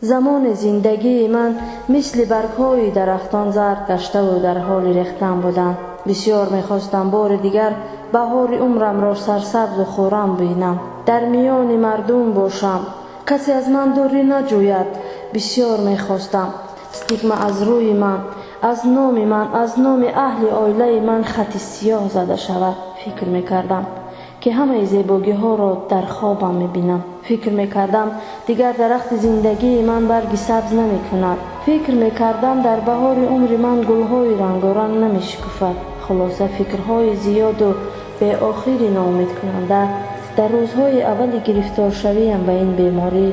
Замоне зиндагии ман мисли баргҳои дарахтон зард гаштаву дар ҳоли рехтан будам. Бисёр мехостам бори дигар баҳори умрамро сарсабзу хуррам бинам, дар миёни мардум бошам, касе аз ман дурӣ наҷӯяд. Бисёр мехостам стигма аз рӯи ман, аз номи ман, аз номи аҳли оилаи ман хати сиёҳ зада шавад. Фикр мекардам, ки ҳамаи зебогиҳоро дар хобам мебинам. Фикр мекардам, дигар дарахти зиндагии ман барги сабз намекунад. Фикр мекардам, дар баҳори умри ман гулҳои рангоранг намешукуфад. Хулоса, фикрҳои зиёду беохири ноумедкунанда дар рӯзҳои аввали гирифторшавиям ба ин беморӣ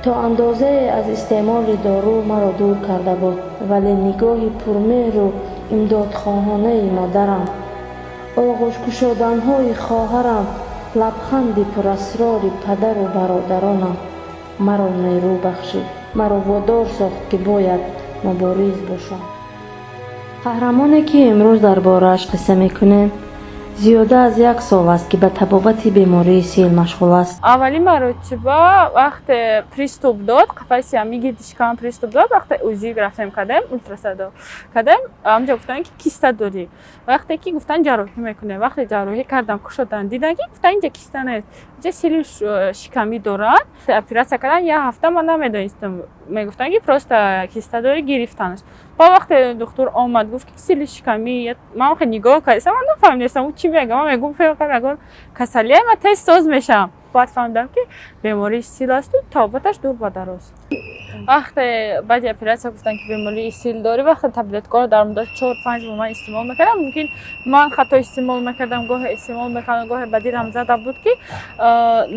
то андозае аз истеъмоли дору маро дур карда буд. Вале нигоҳи пурмеҳру имдодхоҳонаи модарам, оғӯшкушоданҳои хоҳарам, лабханди пурасрори падару бародаронам маро нерӯ бахшид, маро водор сохт, ки бояд мубориз бошам. Қаҳрамоне, ки имрӯз дар борааш қисса мекунем, зиёда аз як сол аст, ки ба табобати бемории сил машғул аст. Аввалин маротиба вақте приступ дод, қафаси ҳами гирди шикам приступ дод, вақте УЗИ рафтем кардем, ултрасадо кардем, ҳамҷо гуфтанд, ки киста дорӣ. Вақте ки гуфтанд, ҷарроҳӣ мекунем, вақте ҷарроҳӣ кардам, кушоданд, диданд, ки гуфтанд, инҷа киста нест, инҷа сили шикамӣ дорад. Оператсия кардан, як ҳафта ман намедонистам, мегуфтанд, ки просто киста дорӣ, гирифтанаш. Ба вақте духтур омад, гуфт, ки сили шикамӣ, ман хе нигоҳ кардам, ман нафаҳмидастам ӯ чӣ мега. Ман мегӯм, ягон касалие, ман тез соз мешавам. Баъд фаҳмидам, ки бемории сил асту табобаташ дур ба дароз. Вақте баъди оператсия гуфтанд, ки бемории сил дорӣ, вақте таблеткаро дар муддати 4-5 моҳ ман истеъмол мекардам, мумкин ман хато истеъмол мекардам, гоҳе истеъмол мекардам, гоҳе ба дилам зада буд, ки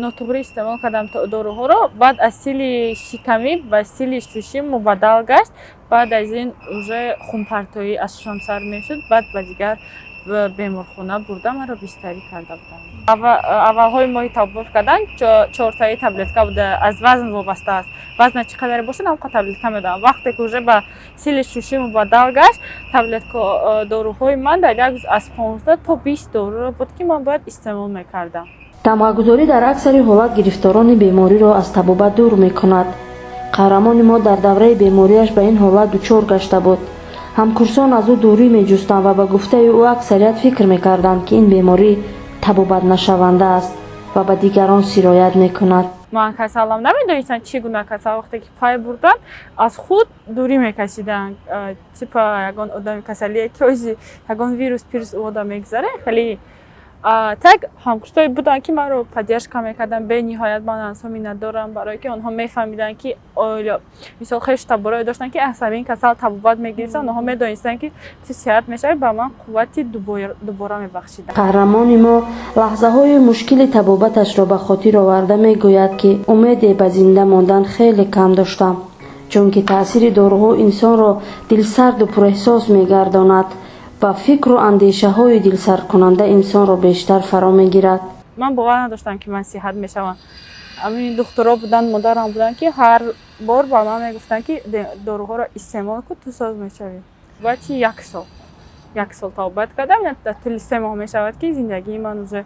нотуғрӣ истеъмол кардам доруҳоро. Баъд аз сили шикамӣ ба сили шушӣ мубаддал гашт. Баъд аз ин уже хунпартоӣ аз шушам сар мешуд. Баъд ба дигар беморхона бурда, маро бистарӣ карда буданд. Аввалҳои моҳи табобат кардан чортаи таблетка буда, аз вазн вобаста аст. Вазна чӣ қадаре бошад, ҳамқа таблетка медодам. Вақте ки уже ба сили шушӣ мубаддал гашт, таблетка доруҳои ман дар як рӯз аз 15 то 20 доруро буд, ки ман бояд истеъмол мекардам. Тамғагузорӣ дар аксари ҳолат гирифторони бемориро аз табобат дур мекунад. Қаҳрамони мо дар давраи бемориаш ба ин ҳолат дучор гашта буд. Ҳамкурсон аз ӯ дурӣ меҷустанд ва ба гуфтаи ӯ, аксарият фикр мекарданд, ки ин беморӣ табобатнашаванда аст ва ба дигарон сироят мекунад. Ман касалам, намедонистанд, чӣ гуна касал. Вақте ки пай бурданд, аз худ дурӣ мекашиданд, типа ягон одами касалие, ки ози ягон вирус пирус ода мегзаре. Хеле так ҳамкурсҳое буданд, ки маро поддержка мекарданд бениҳоят. Ман аз миннатдорам, барое ки онҳо мефаҳмиданд, ки оила, мисол, хешу таборое доштанд, ки аз ҳамин касал табобат мегирифтанд. Онҳо медонистанд, ки ту сиҳат мешавӣ, ба ман қуввати дубора мебахшиданд. Қаҳрамони мо лаҳзаҳои мушкили табобаташро ба хотир оварда мегӯяд, ки умеде ба зинда мондан хеле кам доштам, чунки таъсири доруҳо инсонро дилсарду пурэҳсос мегардонад ва фикру андешаҳои дилсардкунанда инсонро бештар фаро мегирад. Ман бовар надоштам, ки ман сиҳат мешавам. Ҳамин духтуро буданд, модарам буданд, ки ҳар бор ба ман мегуфтанд, ки доруҳоро истеъмол кун, ту соз мешавӣ. Баъди як сол, як сол табобат кардам, дар тӯли 3 моҳ мешавад, ки зиндагии ман уже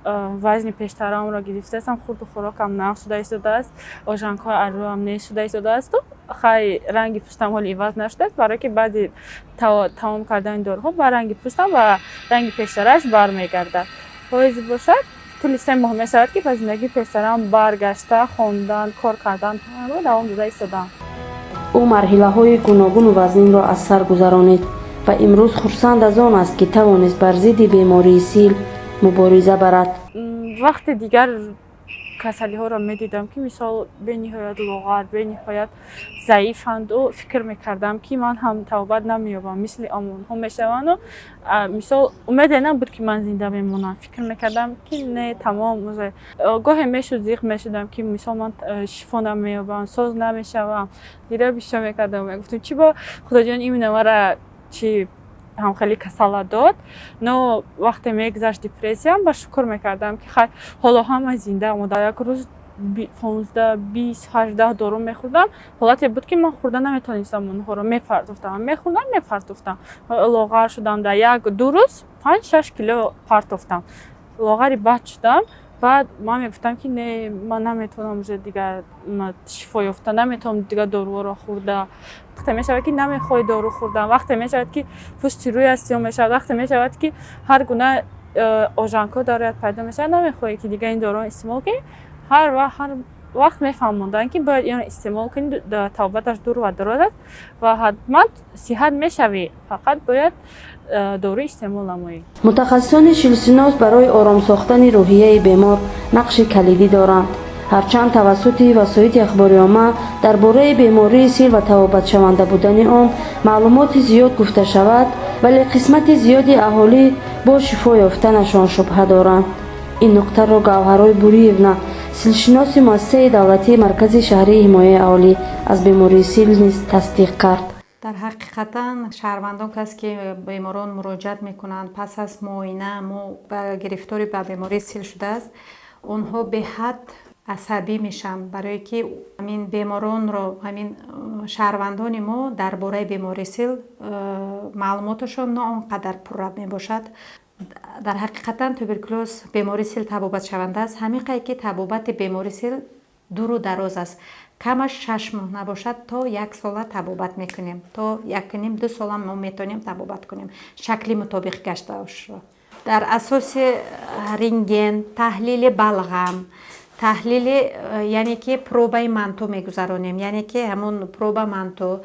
вазни пештарамро гирифтаастам, хурду хӯрокам нағз шуда истодааст, ожангҳои арӯам нест шуда истодаасту хай, ранги пӯстам ҳоли иваз нашудааст, барое ки баъди тамом кардани доруҳо ба ранги пӯстам ба ранги пештараш бармегардад. Ҳози бошад, тӯли 3 моҳ мешавад, ки ба зиндагии пештарам баргашта, хондан, кор кардан ҳамаро давом дода истодаам. Ӯ марҳилаҳои гуногуну вазнинро аз сар гузаронид ва имрӯз хурсанд аз он аст, ки тавонист бар зидди бемории сил мубориза барад. Вақте дигар касалиҳоро медидам, ки мисол бениҳоят лоғар, бениҳоят заифанду, фикр мекардам, ки ман ҳам табобат намеёбам, мисли онҳо мешаванду мисол умеде набуд, ки ман зинда мемонам. Фикр мекардам, ки не, тамом. Гоҳе мешуд, зиқ мешудам, ки мисол ман шифо намеёбам, соз намешавам. Гиря бисёр мекардам, мегуфтам, чӣ бо Худоҷон именно мара чи ҳам хеле касала дод. Но вақте мегузашт депрессиям, ба шукр мекардам, ки хай, ҳоло ҳама зинда омода. Як рӯз 15, 20, 18 дору мехӯрдам. Ҳолате буд, ки ман хӯрда наметавонистам, онҳоро мефартофтам, мехӯрдам, мефартофтам. Лоғар шудам, дар як ду рӯз 5-6 кило партофтам, лоғари бад шудам. Баъд ман мегуфтам, ки не, ман наметавонам уже дигар шифо ёфта, наметавонам дигар доруҳоро хӯрда. Вақте мешавад, ки намехоҳӣ дору хӯрдан, вақте мешавад, ки пушти рӯят сиёҳ мешавад, вақте мешавад, ки ҳар гуна ожангҳо дар рӯят пайдо мешавад, намехоҳӣ, ки дигар ин доруҳоро истеъмол кунӣ. Ҳар вақт мефаҳмонданд, ки бояд инро истеъмол кунӣ, табобаташ дур ва дароз аст ва ҳатман сиҳат мешавӣ, фақат бояд дору истеъмол намоӣ. Мутахассисони силшинос барои ором сохтани рӯҳияи бемор нақши калидӣ доранд. Ҳарчанд тавассути васоити ахбори омма дар бораи бемории сил ва табобатшаванда будани он маълумоти зиёд гуфта шавад, вале қисмати зиёди аҳолӣ бо шифо ёфтанашон шубҳа доранд. Ин нуқтаро Гавҳарой Буриевна, силшиноси муассисаи давлатии Маркази шаҳрии ҳимояи аҳолӣ аз бемории сил, низ тасдиқ кард. Дар ҳақиқатан, шаҳрвандон кас ки беморон муроҷиат мекунанд, пас аз муоина мо гирифтори ба бемории сил шудааст, онҳо беҳад асабӣ мешаванд, барое ки ҳамин беморонро, ҳамин шаҳрвандони мо дар бораи бемории сил маълумоташон на он қадар пурра мебошад. Дар ҳақиқатан, туберкулёз, бемории сил табобатшаванда аст. Ҳамин қайд, ки табобати бемории сил дуру дароз аст, камаш 6 моҳ набошад, то як сола табобат мекунем, то 1,5-2 сола мо метавонем табобат кунем шакли мутобиқ гаштаашро дар асоси рентген, таҳлили балғам, таҳлили, яъне ки пробаи Манту мегузаронем, яъне ки ҳамон проба Манту.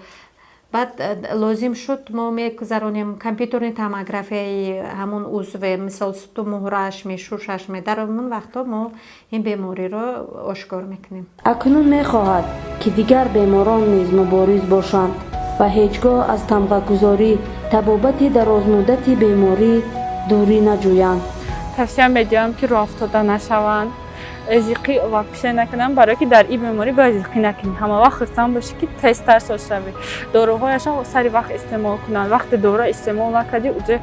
Баъд лозим шуд, мо мегузаронем компютерни томографияи ҳамон узве, мисол, сутунмуҳрашме, шушашме. Дар ҳамон вақтҳо мо ин бемориро ошкор мекунем. Акнун мехоҳад, ки дигар беморон низ мубориз бошанд ва ҳеҷ гоҳ аз тамғагузорӣ, табобати дарозмуддати беморӣ дурӣ наҷӯянд. Тавсия медиҳам, ки роҳафтода нашаванд, зиқӣ вообще накунанд, барое ки дар ин беморӣ бояд зиқӣ накунӣ, ҳама вақт хурсанд бошӣ, ки тезтар соз шавӣ. Доруҳояшон сари вақт истеъмол кунанд. Вақте доруро истеъмол накардӣ, уже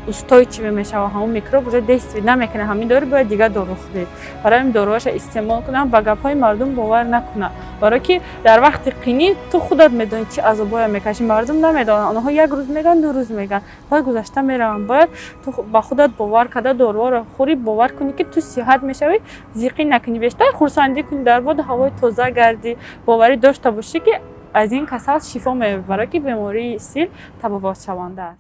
устойчивый мешавад ҳамон микроб, уже действие намекунад ҳамин дору, бояд дигар дору хӯрӣ. Барои ҳамин доруҳояшро истеъмол кунанд, ба гапҳои мардум бовар накунанд, барое ки дар вақти қинӣ ту худат медонӣ, чӣ азобҳое мекашӣ, мардум намедонанд. Онҳо як рӯз мегӯянд, 2 рӯз мегӯянд, баъд гузашта мераванд. Бояд ту ба худат бовар карда доруҳоро хӯрӣ, бовар кунӣ, ки ту сиҳат мешавӣ, зиқӣ накунӣ, бештар хурсандӣ кунӣ, дар боду ҳавои тоза гардӣ, боварӣ дошта бошӣ, ки аз ин касал шифо меёбӣ, барое ки бемории сил табобатшаванда аст.